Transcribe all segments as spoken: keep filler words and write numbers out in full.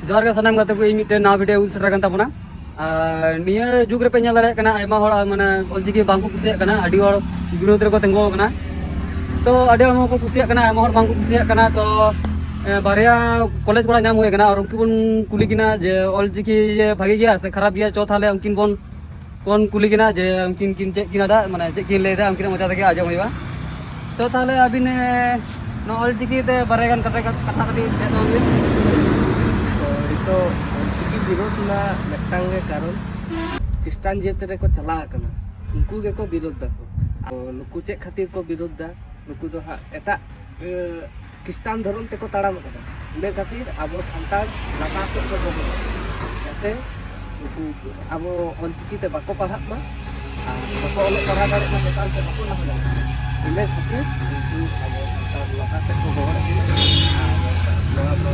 ᱡᱚᱦᱟᱨ ᱜᱮ ᱥᱟᱱᱟᱢ ᱜᱟᱛᱮ ᱠᱚ, ᱤᱧ ᱢᱤᱫᱴᱮᱱ ᱱᱟᱣᱟ ᱵᱷᱤᱰᱤᱭᱳ ᱟᱹᱜᱩ ᱥᱮᱴᱮᱨ ᱟᱠᱟᱱ ᱛᱟᱵᱚᱱᱟ᱾ ᱟᱨ ᱱᱤᱭᱟᱹ ᱡᱩᱜᱽ ᱨᱮᱯᱮ ᱧᱮᱞ ᱫᱟᱲᱮᱭᱟᱜ ᱠᱟᱱᱟ, ᱟᱭᱢᱟ ᱦᱚᱲ ᱢᱟᱱᱮ ᱚᱞᱪᱤᱠᱤ ᱵᱟᱝᱠᱚ ᱠᱩᱥᱤᱭᱟᱜ ᱠᱟᱱᱟ, ᱟᱹᱰᱤ ᱦᱚᱲ ᱵᱤᱨᱳᱫᱷ ᱨᱮᱠᱚ ᱛᱤᱸᱜᱩ ᱟᱠᱟᱱᱟ᱾ ᱛᱚ ᱟᱹᱰᱤ ᱦᱚᱲ ᱠᱚ ᱠᱩᱥᱤᱭᱟᱜ ᱠᱟᱱᱟ, ᱟᱭᱢᱟ ᱦᱚᱲ ᱵᱟᱝᱠᱚ ᱠᱩᱥᱤᱭᱟᱜ ᱠᱟᱱᱟ᱾ ᱛᱚ ᱮ, ᱵᱟᱨᱭᱟ ᱠᱚᱞᱮᱡᱽ ᱠᱚᱲᱟ ᱧᱟᱢ ᱦᱩᱭ ᱟᱠᱟᱱᱟ, ᱟᱨ ᱩᱱᱠᱤᱱ ᱵᱚᱱ ᱠᱩᱞᱤ ᱠᱤᱱᱟ ᱡᱮ ᱚᱞᱪᱤᱠᱤ ᱡᱮ ᱵᱷᱟᱜᱮ ᱜᱮᱭᱟ ᱥᱮ ᱠᱷᱟᱨᱟᱯ ᱜᱮᱭᱟ᱾ ᱪᱚ ᱛᱟᱦᱚᱞᱮ ᱩᱱᱠᱤᱱ ᱵᱚᱱ ᱵᱚᱱ ᱠᱩᱞᱤ ᱠᱤᱱᱟ ᱡᱮ ᱩᱱᱠᱤᱱ ᱠᱤᱱ ᱪᱮᱫ ᱠᱤᱱ ᱟᱫᱟ, ᱢᱟᱱᱮ ᱪᱮᱫ ᱠᱤᱱ ᱞᱟᱹᱭ ᱮᱫᱟ, ᱩᱱᱠᱤᱱᱟᱜ ᱢᱚᱪᱟ ᱛᱮᱜᱮ ᱟᱸᱡᱚᱢ ᱦᱩᱭᱩᱜᱼᱟ᱾ ᱛᱚ ᱛᱟᱦᱚᱞᱮ ᱟᱹᱵᱤᱱ ᱮ, ᱱᱚᱣᱟ ᱚᱞᱪᱤᱠᱤ ᱛᱮ ᱵᱟᱨᱭᱟ ᱜᱟᱱ ᱠᱟᱛᱷᱟ, ᱠᱟᱛᱷᱟ ᱠᱟᱹᱴᱤᱡ ᱞᱟᱹᱭ ᱛᱟᱵᱚᱱ ᱵᱤᱱ᱾ ᱛᱚ ᱱᱤᱛᱚᱜ ᱚᱞᱪᱤᱠᱤ ᱵᱤᱨᱳᱫᱷ ᱨᱮᱱᱟᱜ ᱢᱤᱫᱴᱟᱝ ᱜᱮ ᱠᱟᱨᱚᱱ, ᱠᱷᱨᱤᱥᱴᱟᱱ ᱡᱟᱹᱛ ᱨᱮᱠᱚ ᱪᱟᱞᱟᱣ ᱟᱠᱟᱱᱟ, ᱩᱱᱠᱩ ᱜᱮᱠᱚ ᱵᱤᱨᱳᱫᱷ ᱫᱟᱠᱚ᱾ ᱟᱨ ᱱᱩᱠᱩ ᱪᱮᱫ ᱠᱷᱟᱹᱛᱤᱨ ᱠᱚ ᱵᱤᱨᱳᱫᱷ ᱫᱟ? ᱱᱩᱠᱩ ᱫᱚ ᱦᱟᱸᱜ ᱮᱴᱟᱜ ᱮ, ᱠᱷᱨᱤᱥᱴᱟᱱ ᱫᱷᱚᱨᱚᱢ ᱛᱮᱠᱚ ᱛᱟᱲᱟᱢ ᱟᱠᱟᱫᱟ᱾ ᱤᱱᱟᱹ ᱠᱷᱟᱹᱛᱤᱨ ᱟᱵᱚ ᱥᱟᱱᱛᱟᱲ ᱞᱟᱛᱟᱨ ᱥᱮᱫ ᱠᱚ ᱫᱚᱦᱚ ᱠᱟᱫᱟ, ᱡᱟᱛᱮ ᱩᱱᱠᱩ ᱟᱵᱚ ᱚᱞᱪᱤᱠᱤ ᱛᱮ ᱵᱟᱠᱚ ᱯᱟᱲᱦᱟᱜ ᱢᱟ ᱟᱨ ᱵᱟᱠᱚ ᱚᱞᱚᱜ ᱯᱟᱲᱦᱟᱣ ᱫᱟᱲᱮᱭᱟᱜ ᱢᱟ, ᱪᱮᱛᱟᱱ ᱥᱮᱫ ᱵᱟᱠᱚ ᱞᱟᱦᱟ ᱫᱟᱲᱮᱭᱟᱜ ᱢᱟ᱾ ᱤᱱᱟᱹ ᱠᱷᱟᱹᱛᱤᱨ ᱩᱱᱠᱩ ᱟᱵᱚ ᱥᱟᱱᱛᱟᱲ ᱞᱟᱛᱟᱨ ᱥᱮᱫ ᱠᱚ ᱜᱚᱦᱚᱲᱮᱫ ᱵᱚᱱᱟ᱾ ᱟᱨ ᱱᱚᱣᱟ ᱫᱚ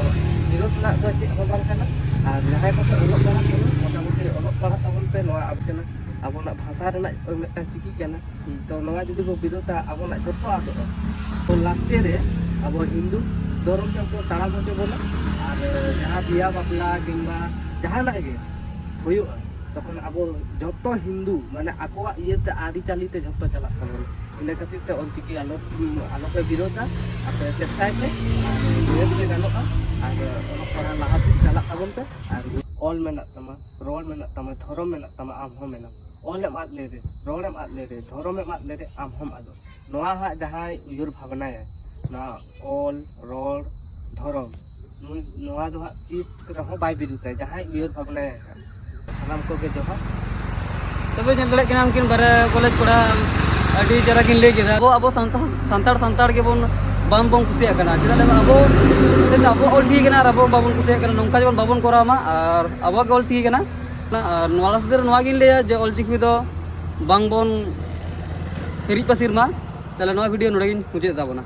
ᱵᱤᱨᱳᱫᱷ ᱨᱮᱱᱟᱜ ᱫᱚ ᱪᱮᱫ ᱦᱚᱸ ᱵᱟᱝ ᱠᱟᱱᱟ᱾ ᱟᱨ ᱡᱟᱦᱟᱸᱭ ᱠᱚᱯᱮ ᱚᱞᱚᱜ ᱯᱟᱲᱦᱟᱜ ᱠᱟᱱᱟ, ᱢᱚᱴᱟᱢᱩᱴᱤ ᱚᱞᱚᱜ ᱯᱟᱲᱦᱟᱜ ᱛᱟᱵᱚᱱ ᱯᱮ᱾ ᱱᱚᱣᱟ ᱟᱵᱚ ᱠᱟᱱᱟ, ᱟᱵᱚᱱᱟᱜ ᱵᱷᱟᱥᱟ ᱨᱮᱱᱟᱜ ᱢᱤᱫᱴᱟᱝ ᱪᱤᱠᱤ ᱠᱟᱱᱟ᱾ ᱛᱚ ᱱᱚᱣᱟ ᱡᱩᱫᱤ ᱵᱚ ᱵᱤᱨᱳᱫᱷᱟ, ᱟᱵᱚᱱᱟᱜ ᱡᱚᱛᱚ ᱟᱫᱚᱜᱼᱟ᱾ ᱛᱚ ᱞᱟᱥᱴᱮ ᱨᱮ ᱟᱵᱚ ᱦᱤᱱᱫᱩ ᱫᱷᱚᱨᱚᱢ ᱛᱮᱠᱚ ᱛᱟᱲᱟᱢ ᱦᱚᱪᱚ ᱵᱚᱱᱟ᱾ ᱟᱨ ᱡᱟᱦᱟᱸ ᱵᱤᱭᱟ ᱵᱟᱯᱞᱟ ᱠᱤᱝᱵᱟ ᱡᱟᱦᱟᱱᱟᱜ ᱜᱮ ᱦᱩᱭᱩᱜᱼᱟ, ᱛᱚᱠᱷᱚᱱ ᱟᱵᱚ ᱡᱚᱛᱚ ᱦᱤᱱᱫᱩ ᱢᱟᱱᱮ ᱟᱠᱚᱣᱟᱜ ᱤᱭᱟᱹᱛᱮ ᱟᱹᱨᱤᱪᱟᱹᱞᱤ ᱛᱮ ᱡᱷᱚᱛᱚ ᱪᱟᱞᱟᱜ ᱛᱟᱵᱚᱱᱟ᱾ ᱤᱱᱟᱹ ᱠᱷᱟᱹᱛᱤᱨ ᱛᱮ ᱚᱞᱪᱤᱠᱤ ᱟᱞᱚ ᱟᱞᱚᱯᱮ ᱵᱤᱨᱳᱫᱷᱟ, ᱟᱯᱮ ᱪᱮᱥᱴᱟᱭ ᱯᱮ᱾ ᱟᱨ ᱱᱤᱭᱟᱹ ᱜᱮ ᱜᱟᱱᱚᱜᱼᱟ᱾ ᱟᱨ ᱚᱞᱚᱜ ᱯᱟᱲᱦᱟᱜ ᱞᱟᱦᱟ ᱥᱮᱫ ᱪᱟᱞᱟᱜ ᱛᱟᱵᱚᱱ ᱯᱮ᱾ ᱟᱨ ᱚᱞ ᱢᱮᱱᱟᱜ ᱛᱟᱢᱟ, ᱨᱚᱲ ᱢᱮᱱᱟᱜ ᱛᱟᱢᱟ, ᱫᱷᱚᱨᱚᱢ ᱢᱮᱱᱟᱜ ᱛᱟᱢᱟ, ᱟᱢ ᱦᱚᱸ ᱢᱮᱱᱟᱢ᱾ ᱚᱞ ᱮᱢ ᱟᱫ ᱞᱮᱨᱮ, ᱨᱚᱲ ᱮᱢ ᱟᱫ ᱞᱮᱨᱮ, ᱫᱷᱚᱨᱚᱢ ᱮᱢ ᱟᱫ ᱞᱮᱨᱮ, ᱟᱢ ᱦᱚᱸᱢ ᱟᱫᱚᱜ᱾ ᱱᱚᱣᱟ ᱦᱟᱸᱜ ᱡᱟᱦᱟᱸᱭ ᱩᱭᱦᱟᱹᱨ ᱵᱷᱟᱵᱽᱱᱟᱭᱟ, ᱱᱚᱣᱟ ᱚᱞ, ᱨᱚᱲ, ᱫᱷᱚᱨᱚᱢ, ᱱᱩᱭ ᱱᱚᱣᱟ ᱫᱚ ᱦᱟᱸᱜ ᱛᱤᱥ ᱨᱮᱦᱚᱸ ᱵᱟᱭ ᱵᱤᱨᱩᱫᱷᱟ, ᱡᱟᱦᱟᱸᱭ ᱩᱭᱦᱟᱹᱨ ᱵᱷᱟᱵᱽᱱᱟᱭᱟ᱾ ᱥᱟᱱᱟᱢ ᱠᱚᱜᱮ ᱡᱚᱦᱟᱨ᱾ ᱛᱚᱵᱮ ᱧᱮᱞ ᱫᱟᱲᱮᱭᱟᱜ ᱠᱟᱱᱟ, ᱩᱱᱠᱤᱱ ᱵᱟᱨᱭᱟ ᱠᱚᱞᱮᱡᱽ ᱠᱚᱲᱟ ᱟᱹᱰᱤ ᱪᱮᱦᱨᱟ ᱠᱤᱱ ᱞᱟᱹᱭ ᱠᱮᱫᱟ, ᱟᱵᱚ ᱟᱵᱚ ᱥᱟᱱᱛᱟᱲ ᱥᱟᱱᱛᱟᱲ ᱥᱟᱱᱛᱟᱲ ᱜᱮᱵᱚᱱ ᱵᱟᱝ ᱵᱚᱱ ᱠᱩᱥᱤᱭᱟᱜ ᱠᱟᱱᱟ᱾ ᱪᱮᱫᱟᱜ ᱞᱟᱹᱭ ᱢᱮ, ᱟᱵᱚ ᱟᱵᱚᱣᱟᱜ ᱚᱞ ᱪᱤᱠᱤ ᱠᱟᱱᱟ ᱟᱨ ᱟᱵᱚ ᱵᱟᱵᱚᱱ ᱠᱩᱥᱤᱭᱟᱜ ᱠᱟᱱᱟ, ᱱᱚᱝᱠᱟ ᱡᱮᱢᱚᱱ ᱵᱟᱵᱚᱱ ᱠᱚᱨᱟᱣ ᱢᱟ᱾ ᱟᱨ ᱟᱵᱚᱣᱟᱜ ᱜᱮ ᱚᱞ ᱪᱤᱠᱤ ᱠᱟᱱᱟ᱾ ᱟᱨ ᱱᱚᱣᱟ ᱞᱟᱥᱟᱲᱦᱮᱫ ᱨᱮ ᱱᱚᱣᱟ ᱜᱤᱧ ᱞᱟᱹᱭᱟ ᱡᱮ ᱚᱞ ᱪᱤᱠᱤ ᱫᱚ ᱵᱟᱝ ᱵᱚᱱ ᱦᱤᱨᱤᱡ ᱯᱟᱹᱥᱤᱨ ᱢᱟ᱾ ᱛᱟᱦᱚᱞᱮ ᱱᱚᱣᱟ ᱵᱷᱤᱰᱤᱭᱳ ᱱᱚᱰᱮ ᱜᱤᱧ ᱢᱩᱪᱟᱹᱫ ᱮᱫ ᱛᱟᱵᱚᱱᱟ᱾